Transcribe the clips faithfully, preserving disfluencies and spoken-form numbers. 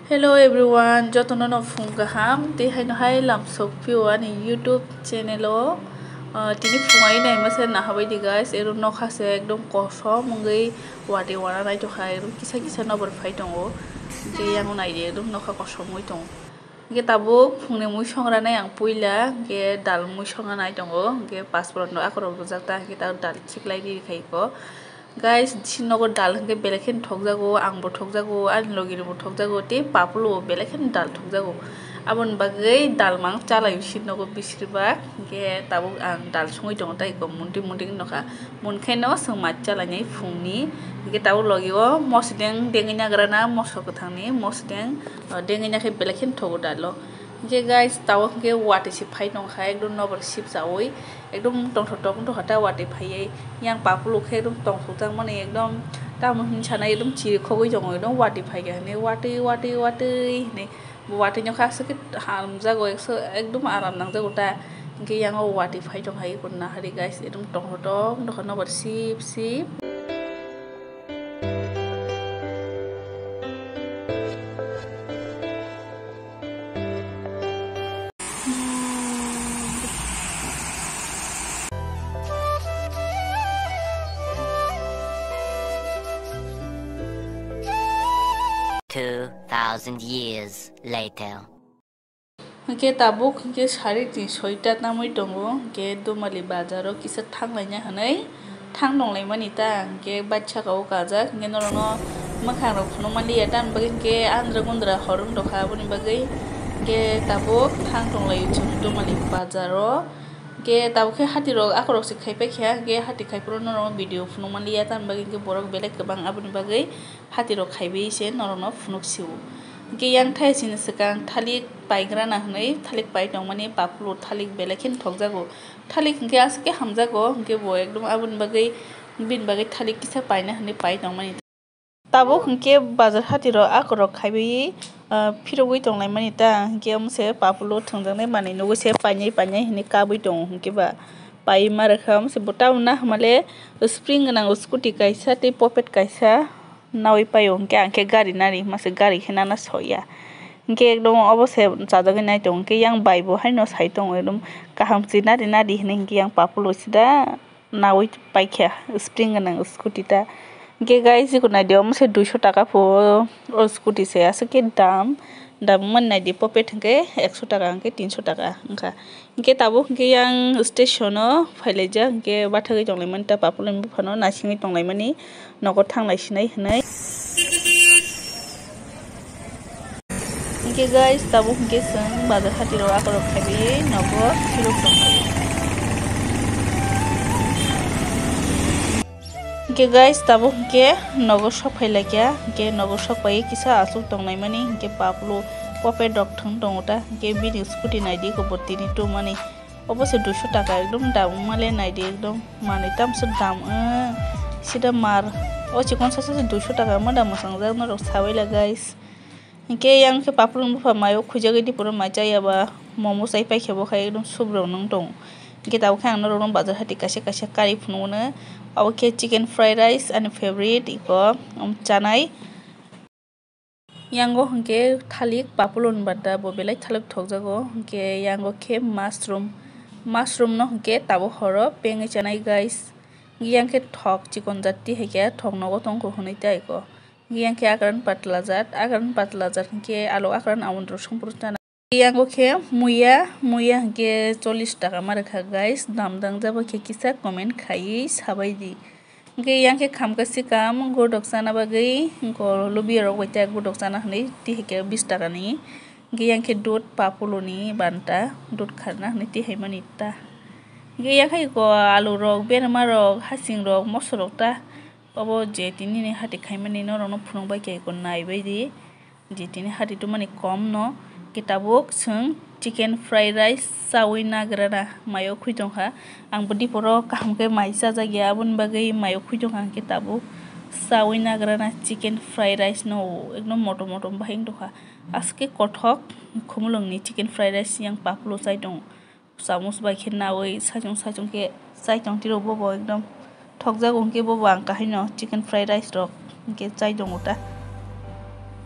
Hello everyone, jotono no phung kaham, tei haino hai lamsok phio ani YouTube channel o. Ah, tini phung ai nai masa nahabai di guys, ero nokha se ekdom kosom wngwi wati wana nai tokha, ero kisa kisa nobor phai tongo. Tei yang nai di ekdom nokha kosom wngwi tongo. Hingke tabuk phungni mui songra nai ang puila, hingke dal mui songra nai tongo, hingke pasporot no akorok rijak ta, hingke tabuk dal chiklai di khai ko. Guys, chini nogo dal hingke belai kheno thokjago, ang bo thokjago, ani logi rok bo thokjago, tei papulo bo belai kheno dal thokjago. Aboni bagwi dal mang chalai chini nogo bisir bak, hingke tabuk ang dal songwi tongo, tai ko munti munti nokha. Mun khe no chwng mach chalai nai phungni, hingke tabuk logi o mosodeng dengwi nagra na, moso kwthang ni mosodeng, o, dengwi na khe belai kheno thogo dal o. Hingke guys, tabuk hingke watwi se phai tong kha, ekdom nobor sip chaui, ekdom tongthok tongthok kha ta watwi phaiwi. Yang papulo khe ekdom tongthok jak mani, ekdom tamo hinwi sanai, ekdom chiri khogwi tongo, ekdom watwi phai kha hinwi, watwi, watwi, watwi hinwi. Bo watwi no kha aswk khe hamjago, ekso-, ekdom aram nangjago ta. Hingke yang o watwi phai tong kha, eko nahari guys, ekdom tongthok tongthok kha nobor sip sip. Two thousand years later. Hingke tabuk hingke sari ni soita tamoi tongo, hingke Dumali bazar o kisa thang laina hinui thang tong laimani ta, hingke baisa saka o kajak, hingke norok no mwkhang rok phunuk manliya, tamni bagwi hingke andra gundra hor wng tongkha, aboni bagwi hingke tabuk thang tong laio chwng Dumali bazar o. Hingke tabuk khe hati rok akorok se khai paikha, hingke hati khai phuru norok no video phunuk manliya, tamni bagwi hingke borok belai kwbang, aboni bagwi hati rok khaiwi se norok no phunuk sio. Hingke yang thai sini swkang thalik paigrana hinui thalik pai tongmani, papulo thalik belai kheno thokjago. Thalik hingke aswk khe hamjago, hingke bo ekdom aboni bagwi, bini bagwi thalik kisa paina hinui pai tongmani. Tabuk hingke bazar hati rok akorok khaiwi, ah, phirogwi tong laimani ta, hingke omo se papulo thwngjaknai manwi nugwi se painai painai hinui kabwi tongo, hingke ba paiwi ma rwkha. Omo se bo tabuk nahamale spring gwnang scooty kaisa tei popet kaisa. Nawi paio hingke ang khe gari nari hima se gari khe nana soya. Hingke ekdom obo se chajagwi nai tongo hingke yang bai bo haino sai tongo ekdom kaham se nari nari hinui hingke yang papulo sida nawi paikha spring gwnang scooty ta. Hingke guys, eko nai di omo se duiso taka po o scooty se aswk khe dam. Dam wngmani nai di popet hingke ekso taka hingke tinso taka wngkha. Hingke tabuk hingke yang station o phailaijak, hingke bathagwi tonglaimani ta, papulo ni buphano naisingwi tonglaimani nogo thanglai sinai hinui. Hingke guys, tabuk hingke chwng bazar hati rok akorok khaiwi nogo phirok tonglaio. Hingke guys, tabuk hingke nogo sok phai laikha, hingke nogo sok pai kisa aswk tongnaimani, hingke papulo popet rok thwng tongo ta, hingke bini scooty naidi eko bo tini tumani. Obo se duiso taka ekdom dam wngmale naidi ekdom manwi tamsok dam wng sida mar. O chikon sasa se duiso taka ma dam mwsang jak norok sabaila guys. Hingke yang khe paphuru bupha mayo khujagwi di puro mai chaya ba momo chai paikhe bo khai ekdom subrok nung tong. Hingke tabuk khe ang norok no bazar hati kaisa kaisa kari phunukno. Abo khe chicken fried rice ani favorite iko, um, chanai. Yango hingke thalik papulo ni bata bo belai thalik thokjago. Hingke yango khe mushroom, mushroom no hingke tabuk horo pengwi chanai guys. Yang khe thok chikon jat ti hai khe thok nogo tongkho hwnwi tai ko. Yang khe agran patla jat, agran patla jat hingke alo agran amondro songpru chana. Yango khe muya, muya hingke chollish taka ma rwkha guys, dam dang jabo khe kisa comment khaiwi sabai di. Hingke yang khe khamka sikam gudok chana bagwi, hingke lubi rok bai ta gudok chana hwnwi tihike bish taka ni. Hingke yang khe dud papulo ni banta, dud kharna hwnwi tihai mani ta. Hingke yang khe ko alu rok, berma rok, hasing rok, moso rok ta. Obo je tini ni hati khaimani norokno phunukbai khe eko naibai di, je tini hati tumani kom no, khe tabuk chwng chicken fried rice chaui nagrana mayo khwi tongkha. Ang bo diporo kaham khe mai chajakya, aboni bagwi mayo khwi tongkha, ang khe tabuk chaui nagrana chicken fried rice no ekdom motom motom bahai wng tongkha. Aswk khe kothok khumulwng ni chicken fried rice yang papulo chai tongo. Chamus bai khe naui saichung saichung khe chai tong tiro bobo ekdom thokjago, hwnkhe bobo ang kahino chicken fried rice rok hwnkhe chai tongo ta.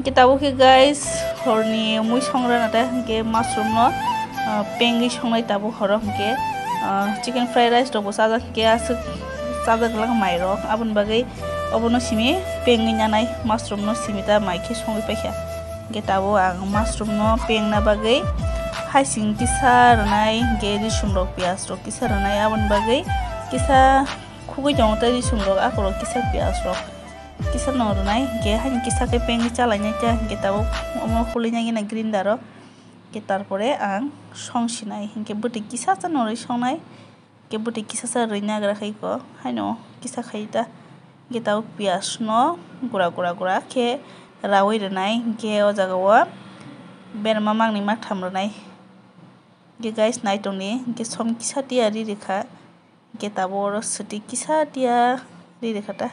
Hwnkhe tabuk khe guys, Horni mui songrana ta hwnkhe mushroom no, ah, pengwi songnai tabuk horo hwnkhe, ah, chicken fried rice rokbo chajak hwnkhe aswk chajak glak mairok. Aboni bagwi obono simi pengwi nanai mushroom no simi ta mai khe songwi paikha. Hwnkhe tabuk ang mushroom no pengna bagwi haising kisa rwnai hwnkhe risum rok piyaj rok kisa rwnai aboni bagwi kisa khugwi tongo tei risum rok akorok kisa piyaj rok. Kisa no rwnai, hwnkhe haini kisa khe pengwi chalainai ta, hwnkhe tabuk omo hulinai gina grinder o, hwnkhe tarpore ang song sinai, hwnkhe bwtwi kisa sa norwi songnai, hwnkhe bwtwi kisa sa rwi nagra khai ko, haino kisa khai ta, hwnkhe tabuk piyaj no gura gura gura khe rawi rwnai, hwnkhe o jaga o berma mangni maktham rwnai, hwnkhe guys nai tongdi, hwnkhe som kisa tiya ri rikha. Hwnkhe tabuk oro swtwi kisa tiya ri rikha ta.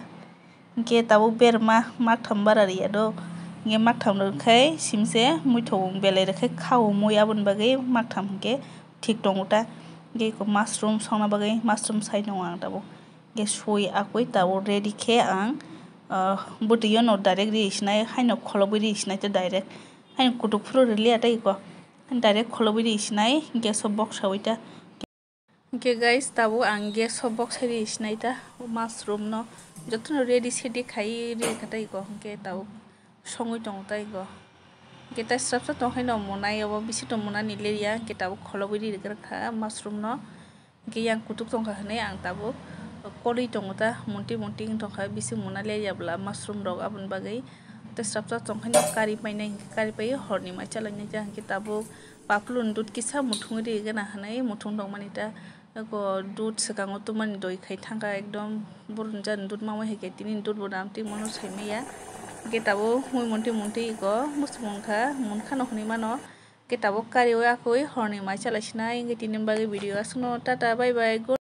Hwnkhe tabuk berma maktham bara riya do. Hwnkhe maktham rwkhe simse muithokung belai rwkhe khao mui aboni bagwi maktham hwnkhe thik tongo ta. Hwnkhe eko mushroom songna bagwi mushroom sai tongo ang tabuk. Hwnkhe sui akwi tabuk ready khe ang, ah, bwtwi o no direct ri sinai haino kholobwi ri sinai ta direct. Haino kutuk phuru rwliya ta eko. Direct kholobwi ri sinai gas o bok sawi ta. Hwnkhe guys, tabuk ang gas o bok sai ri sinai ta, mushroom no jotono ready sedi khai ri kha tei go, hwnkhe tabuk songwi tongo tei go. Hwnkhe tei srapsa tong khe no monai obo bisi tong monani leria, hwnkhe tabuk kholobwi ri rwkha mushroom no. Hwnkhe yang kutuk tong kha hwnwi ang tabuk kolwi tongo ta, munti munti wng tong kha bisi mona leria bwla mushroom rok aboni bagwi. Tei srapsa tong khe no kari painai, hwnkhe kari paiwi horni mai chalainai ta, hwnkhe tabuk Paplun dud kisa muthungwi ri gana hwnwi muthung tongmani ta. Eko dud swkango tumani doi khai thangkha ekdom burunjani dud mamai hai khe tini dud bo dam twi mano sai maya. Hwnkhe tabuk mui muntwi muntwi eko muchung wngkha, munkha no hwnwi mano. Hwnkhe tabuk kari o akwi horni mai chalai sinai, hwnkhe tini bagwi video aswkno tata bye bye, good.